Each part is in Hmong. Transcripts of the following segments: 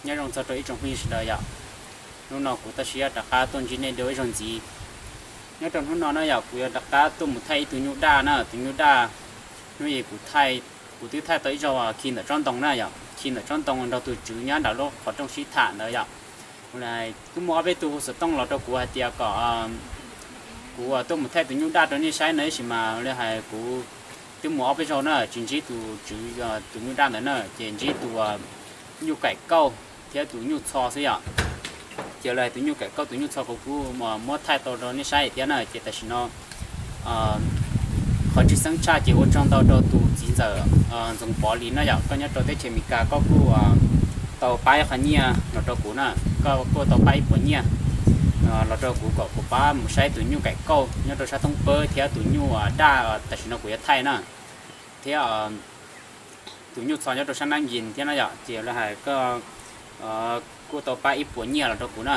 Nyob zoo txog rau ib tsoom phooj ywg sawv daws yom. Hnub no kuv tau siab rov qab tuaj ntsib nej dua ib zaug ntxiv. Nyob rau hnub no na yom, kuv yuav rov qab tuaj mus thaij ib tug nyuj daj na, tus nyuj daj hnub yim kuv thaij, kuv twb thaij tau ib zaug khi ntawm tsob ntoo na yom, khi ntawm tsob ntoo nrog tus tswv nyob nram lub qhov rooj sib tham ntawd yom. Kuv kuj muaj ob peb tug hu xov tooj los rau kuv hais tias kom kuv tuaj mus thaij tus nyuj daj rau nej saib no, tab sis mas li hais kuv twb mus ob peb zaug na tsis ntsib tus tswv tus nyuj daj ntawd na, ces ntsib tus nyuj kaim kauj thiab tus nyuj txho xwb yom. Ces li hais tus nyuj kaim kauj tus nyuj txho kuv kuj muab thaij tau rau nej saib thiab na, ces tam sim no qhov tshwj xeeb tshaj ces ua tsaug ntau rau tus txiv ntxawm Ntxoov Pov Lis na yom, koj nyob rau teb chaws Amelikas koj kuj tau pab ib qho nyiaj los rau kuv na, koj kuj tau pab ib puas nyiaj los rau kuv kom kuv pab mus saib tus nyuj kaim kauj nyob rau sab thoob pawg thiab tus nyuj daj tam sim no kuv yuav thaij na, thiab tus nyuj txho nyob rau sab nab yis thiab na yom. Ces li hais koj kuj tau pab ib puas nyiaj los rau kuv na,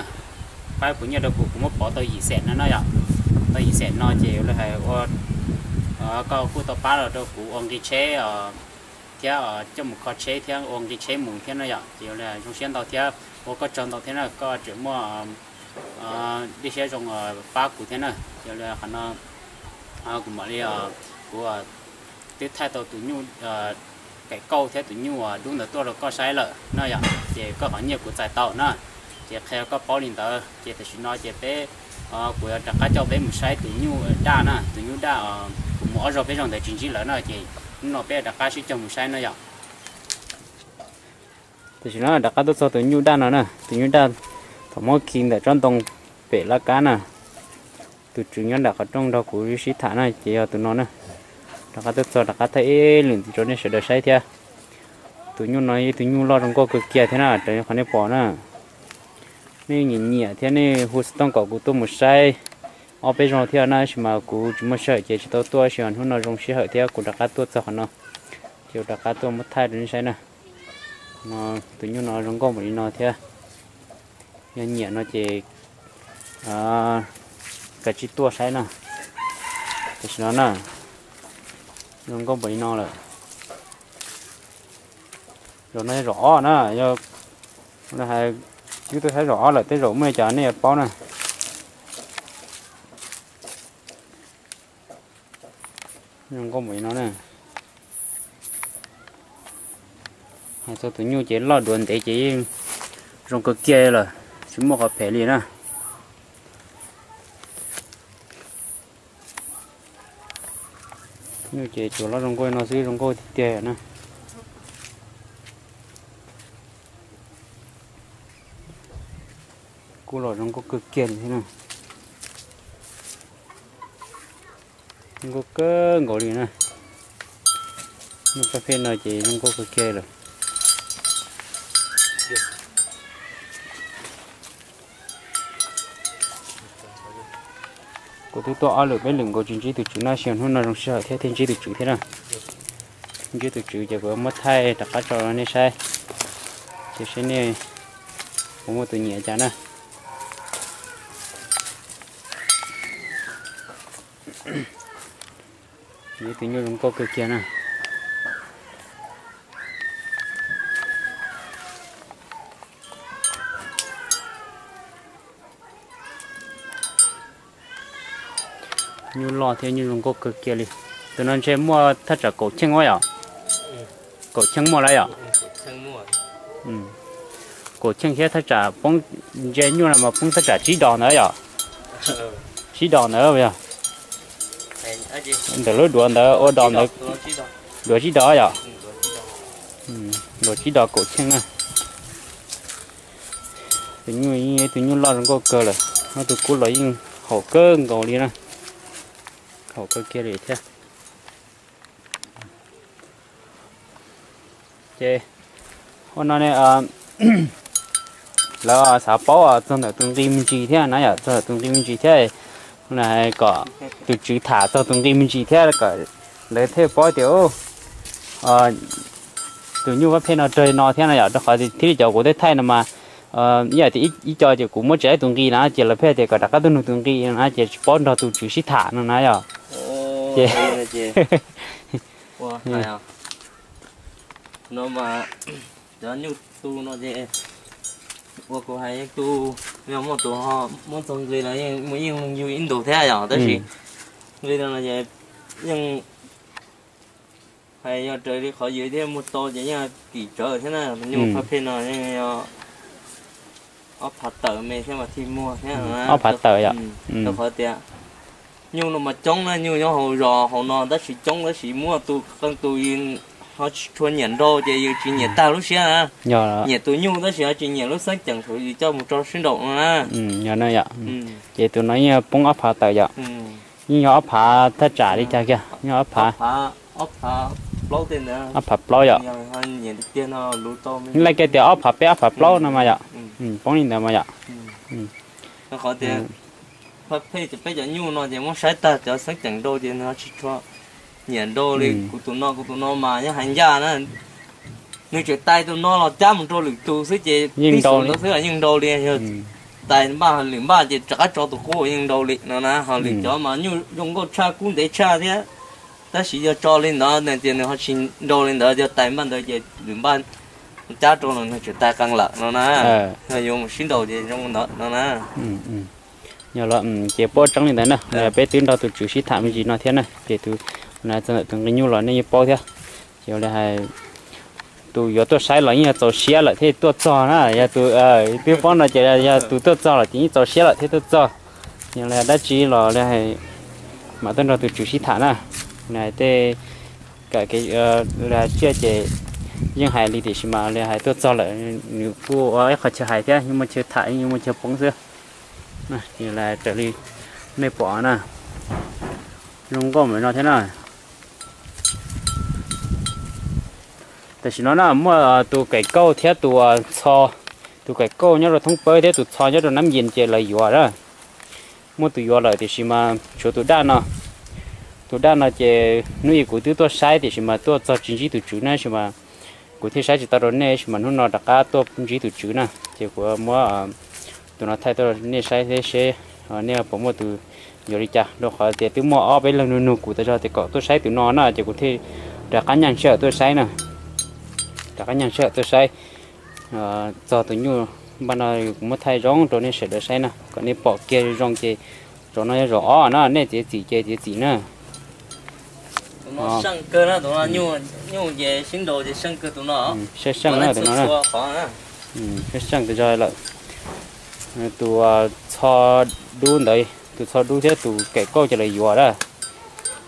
pab ib puas nyiaj rau kuv, kuv muab pauv tau yim xees no na yom. Tau yim xees no ces li hais ua koj kuj tau pab los rau kuv ua nqi tsheb thiab coj mus kho tsheb thiab ua nqi tsheb mus thiab na yom. Ces li zoo siab ntau thiab ua koj tsaug ntau thiab na, koj tseem muaj dej siab zoo pab kuv thiab na. Ces li qhov no kuv mam li kuv twb thaij tau tus nyuj kaim kauj thiab tus nyuj dub ntawd tuaj rau koj saib lawm no yom, ces koj qhov nyiaj kuv txais tau na, ces qhia koj paub li ntawd. Ces tam sim no ces peb, kuv yuav rov qab coj peb mus saib tus nyuj daj na, tus nyuj daj kuv mus ob zaug peb zaug ntawd tsis ntsib lawm na, ces hnub no peb rov qab sib cog mus saib na yom. Tam sim no rov qab tuaj txog tus nyuj daj no na, tus nyuj daj thaum muab khi ntawm tsob ntoo pem laj kab na, tus tswv nyob nram qhov rooj nrog kuv sib tham na, ces yog tus no na. Rov qab tuaj txog rov qab thaij ib lwm ntxiv rau nej sawv daws saib thiab. Tus nyuj no yog ib tug nyuj loj zoo nkauj kawg kiag thiab na, raws li qhov nej pom na. Nej nyiam nyiam thiab nej hu xov tooj kom kuv tuaj mus saib ob peb zaug thiab na, tab sis mas kuv tsis muaj sij hawm ces tsis tau tuaj, tab sis hnub no zoo sij hawm thiab kuv rov qab tuaj txog qhov no, ces kuv rov qab tuaj muab thaij rau nej saib na. No, tus nyuj no zoo nkauj npaum li no thiab. Yog nyiam no ces kav tsij tuaj saib na. Tam sim no na, zoo nkauj npaum li no lawm. Zaum no yog zaum ob na, yog hais twb tuaj saib zaum ob lawm, tej zaum muaj li cas nej yuav paub na. Zoo nkauj npaum li no na. Hais txog tus nyuj ces loj duav ntev ces yeej zoo kawg kiag lawm, tsis muaj qhov phem li na. Nyuj ces tsuas loj zoo nkauj no xwb, zoo nkauj tiag tiag na. Kuj los zoo nkauj kawg kiag li thiab na. Zoo nkauj kawg nkaus li na. Nyuj paj phej no ces zoo nkauj kawg kiag lawm. Kuv twb tuaj ob lwm peb lwm nkaus tsis ntsib tus tswv no, tab sis hnub no zoo sij hawm thiab thiaj ntsib tus tswv thiab na. Ntsib tus tswv ces kuv muab thaij rov qab tso nej saib, ces saib nej puas muaj tus nyiam cas na. Ib tus nyuj zoo nkauj kawg kiag na. Nyuj loj thiab nyuj zoo nkauj kawg kiag li. Tus no ntshe muaj thaj tsam kaum cheej ua yom? Kaum cheej muaj lawm yom? Kaum cheej thiab thaj tsam poob, ntsia nyuj no mas poob thaj tsam tsib dos ntawd yom? Tsib dos ntawd yog ntawm lub duav ntawd ua dos ntawd, duav tsib dos yom? Duav tsib dos kaum cheej na. Tus nyuj yeej tus nyuj loj zoo nkauj kawg lawm, ob tug kub los yeej haum kawg nkaus li na, haum kawg kiag li thiab. Ces ua no ne, lawv xav paub txog ntawm tus nqi me ntsis thiab na yom, txog ntawm tus nqi me ntsis thiab, kom tus tswv tham txog tus nqi me ntsis thiab kom lawv thiaj paub tias tus nyuj paj phej no raws li no thiab na yom, rau qhov thiaj li cov kuv tej thaij no mas ib yam tias ib co ces kuv muab tsis tau tus nqi na ces lawv pheej tias kom rov qab tuaj nug tus nqi na ces tsis paub nrog tus tswv sib tham no na yom. Ces no mas cov nyuj tu no ces Ua kuv hais yeej tu, yog muaj tus ho muab txog nqi los yeej muaj yeej yug ib ntus thiab yom, tab sis nqi no ces yeej hais yog raws li qhov yus thiab muag tau ces yeej kim tsawv thiab na, nyuj phaj phej no yeej yog ob phav tawm me thiab mas thiaj muag thiab. Ob phav tawm yom. Rau qhov tias nyuj no mas coob na, nyuj nyob hauv zos hauv no tab sis coob tab sis muaj tus qee tus ho tsis tshua nyiam nrau ces yus tsis nyiam tag lub siab na. Nyiam tus nyuj tab sis ho tsis nyiam lub xeeb ceem saum yus coj mus rau sib nraum no na. Yog na yom. Ces tus no yeej poob ob phav tawm yom. Yeej yog ob phav thaj tsam li cas kiag, yog ob phav. Ob phav plaub yom. Laj kiag tias ob phav peb ob phav plaub no mas yom. Poob li ntawd mas yom. Qhov tias peb cov nyuj no ces muab saib tag cov xeeb ceem nrau ces nws tsis tshua nyiam nrau li kuv tus no, kuv tus no mas yog hais ncaj na. Nws tseem tais tus no los cab mus rau lwm tus xwb ces yeej tib nrau xwb yeej nrau li. Yog tais npaj lwm npaj ces rov qab tso tus qub yeej nrau li no na. Ho lwm cov mas nyuj zoo nkauj tshaj kub ntev tshaj thiab, tab sis yog tso li ntawd ces nws ho tsis nrau li ntawd, yog tais npaj ntawd ces lwm npaj cab rau los nws tseem tais qee lawm no na. Yog yuav mus sib nrau ces zoo ntawd no na. Yog los ces paub tseeb li ntawd na, peb twb nrog tus tswv sib tham me ntsis no thiab na, ces tus txog ntawm tus nqi nyuj los nej yeej paub thiab. Ces li hais tus yuav tuaj saib los yeej yog txaus siab lawm thiaj tuaj txog na, yog tus twb paub no ces yog tus tuaj txog los ces yeej txaus siab lawm thiaj tuaj txog. Yog li dab tsi los li hais mam tuaj nrog tus tswv sib tham na. Li hais tej kam li hais tsiaj ces yeej hais li tiam sis mas li hais tuaj txog lawm nws kuj ua ib qho chaw hais thiab yeej muaj chaw tham yeej muaj chaw poob xwb. Ces li raws li nej pom na, zoo nkauj npaum no thiab na. Tam sim no na muaj tus kaim kauj thiab tus txho, tus kaim kauj nyob rau thoob pawg thiab tus txho nyob rau nab yis ces lawv yuav na. Muaj tus yuav lawm tiam sis mas tshuav tus daj no. Tus daj no ces hnub ib kuv twb tuaj saib tiam sis mas tuaj txog tsis ntsib tus tswv na, sis mas kuv thiaj saib tsis tau rau nej, sis mas hnub no rov qab tuaj ntsib tus tswv na, ces kuv muab tus no thaij tuaj rau nej saib seb nej puas muaj tus yuav li cas, rau qhov tias twb muaj ob peb leeg nug nug kuv tas zog tias kom tuaj saib tus no na, ces kuv thiaj rov qab nyaj sij hawm tuaj saib na. Rov qab nyaj sij hawm tuaj saib txog tus nyuj npaj no, kuv muab thaij zoo rau nej sawv daws saib na, kom nej pom kiag zoo ces, zaum no yog zaum ob na, nej txiav txim ces txiav txim na. Seej seej na tus no na. Seej seej tas zog lawm. Tus txho dub ntawd, tus txho dub thiab tus kaim kauj ces lawv yuav na,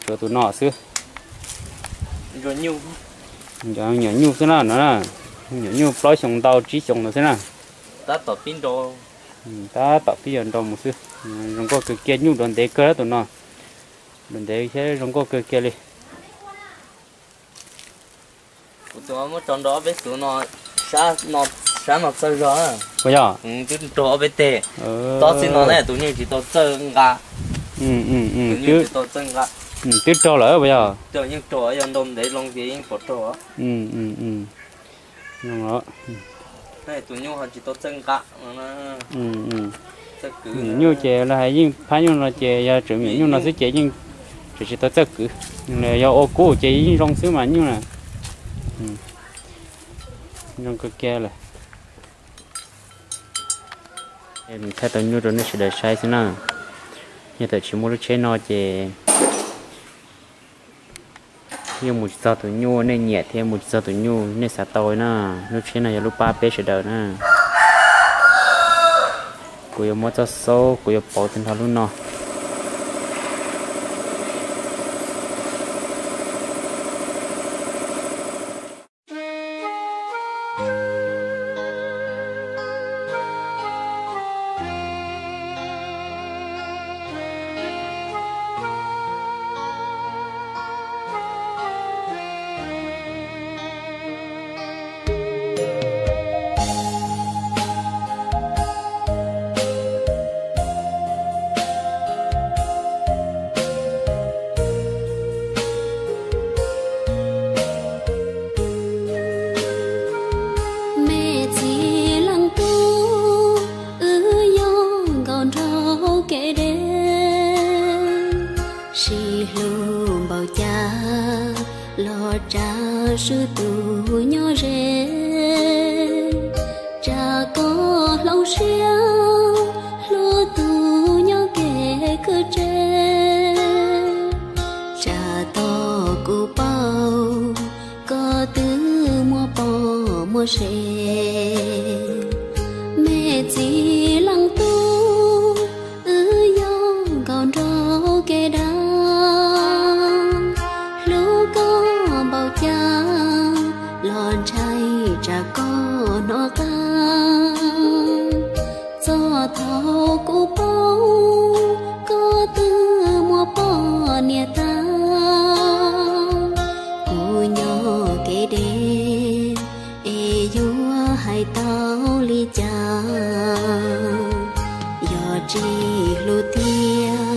tshuav tus no xwb. Nyuam nyuj xwb na no, nyuam nyuj plaub xyoo ntau tsib xyoo ntawd xwb na. Tab tom pib yuav nrau mus xwb. Zoo nkauj kawg kiag, nyuj dua ntev kawg tus no. Dua ntev thiab zoo nkauj kawg kiag li. Kuv tus muab tso nrau ob peb tus no, sab no txawj zog. Puas yog? Twb raug ob peb teg. Tob txij no ne tus nyuj tsis tau txawj nqa. Tus nyuj tsis tau txawj nqa. Twb raug lawm puas yog? Yeej raug, yog nrau ntev loo ces yeej pom raug. Tus nyuj ho tsis tau txawj nqa. Nyuam nyuj ces lawv hais yeej phab nyuj no ces yog tseem nyuam nyuj no xwb ces yeej tseem tsis tau txawj kwv. Yog ua kub ces yeej zoo xwb mas nyuj na. Zoo kawg kiag lawm. Thaij tau nyuj rau nej sawv daws saib xwb na. Yog thaum tsis muaj lub tsheb no ces yeej mus tsis txog tus nyuj nej nyiam thiab mus tsis txog tus nyuj nej xav tau na. Lub tsheb no yog lub pab peb sawv daws na. Kuv yuav muab txoj xaub, kuv yuav pauv tag nrho lub no. Me txiv leej tub, wb nyob nkaus nraug kev deb, sib hlub npaum cas los tsa swb tus nyob ze, tsa koj muaj se. Me txiv leej tub, wb yog nkauj nraug kev dab, hlub koj npaum cas los ntshai tsam koj hnov qab. Txog thaum kuv paub, koj twb muaj poj niam tag. Kuv nyob kev deb, es yuav hais tau li cas? Yog tsis hlub tiag,